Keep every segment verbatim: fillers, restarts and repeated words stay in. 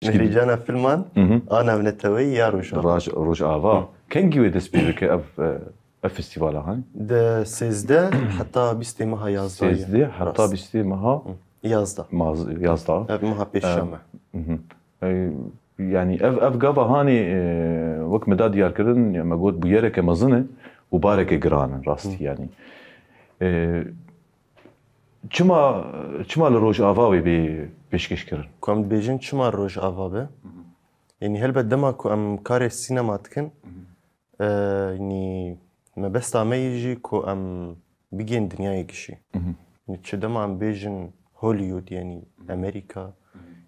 Mîhrîcana filman Mhm. a navneteweyî ya Rojava. Roj, Rojava. Kengî wê dest pê bike ev, e, ev festîvala, ha? Di sêzdeh heta bîstê meha yazdeh. Sêzdeh heta bîstê meha Yazdeh. maz-, yazdeh. Ev meha pêşiya me. Mhm. E, yanî ev, ev gava hanê, e, wek me da diyar kirin, ya me got bûyereke mezin e û bareke giran in rastî yanî. E, çima, çima li Rojava wê bê pêşkêş kirin? Ku em dibêjin çima Rojava be? Yanî helbet dema ku em karê sînema dikin, e, yanî mebesta me yê jî ku em bigên dinyayê gişî. Yanî çi dema em bêjin Hollywood, yanî Amerîka,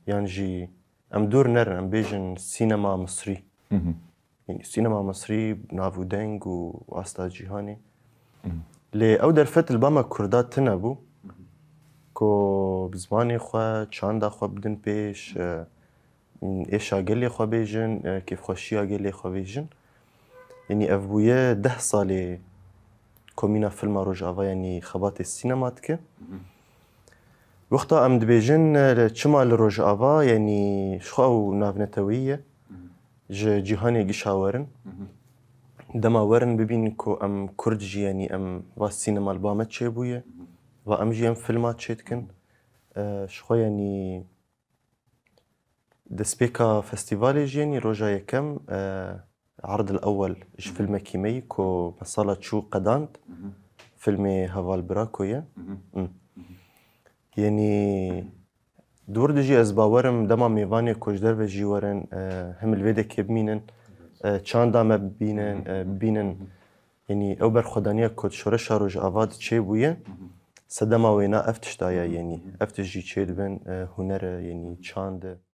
yan jî em dûr nerin, em bêjin sînema Misrî. Yanî sînema Misrî nav û deng û asta cîhanê. Lê ew derfet li ba me Kurda tune bû ku bi zimanê xwe, çanda xwe bidin pêş, e, êşa gelê xwe bêjin, e, kêfxweşiya gelê xwe bêjin. Yanî ev bûye deh salê komîna filma Rojava, yanî xebatê sînema dike. Wexta em dibêjin, e, çima li Rojava, yanî ji xwe ew navneteweyî ye, ji cîhanê gişa werin. Dema werin bibînin ku em Kurd jî, yanî em va sînema li ba me çêbûye, va em jî em filma çêdikin. E, ji xwe yanî destpêka festîvalê jî, yanî roja yekem, e, erdil ewel ji filmekî me yî ku me sala çû qedand, filmê Heval Birako ye. Hı. Yanî dûr de jî ez bawerim dema mêvanê ku ji derve jî werin, e, him li vê dekê bimînin, e, çanda me bibînin, e, bibînin. Yanî ew berxwedaniya ku di şoreşa Rojava de çêbûye, sedema wêna ev tişt daye, yanî ev tişt jî çêdibin, e, huner e, yanî çand e.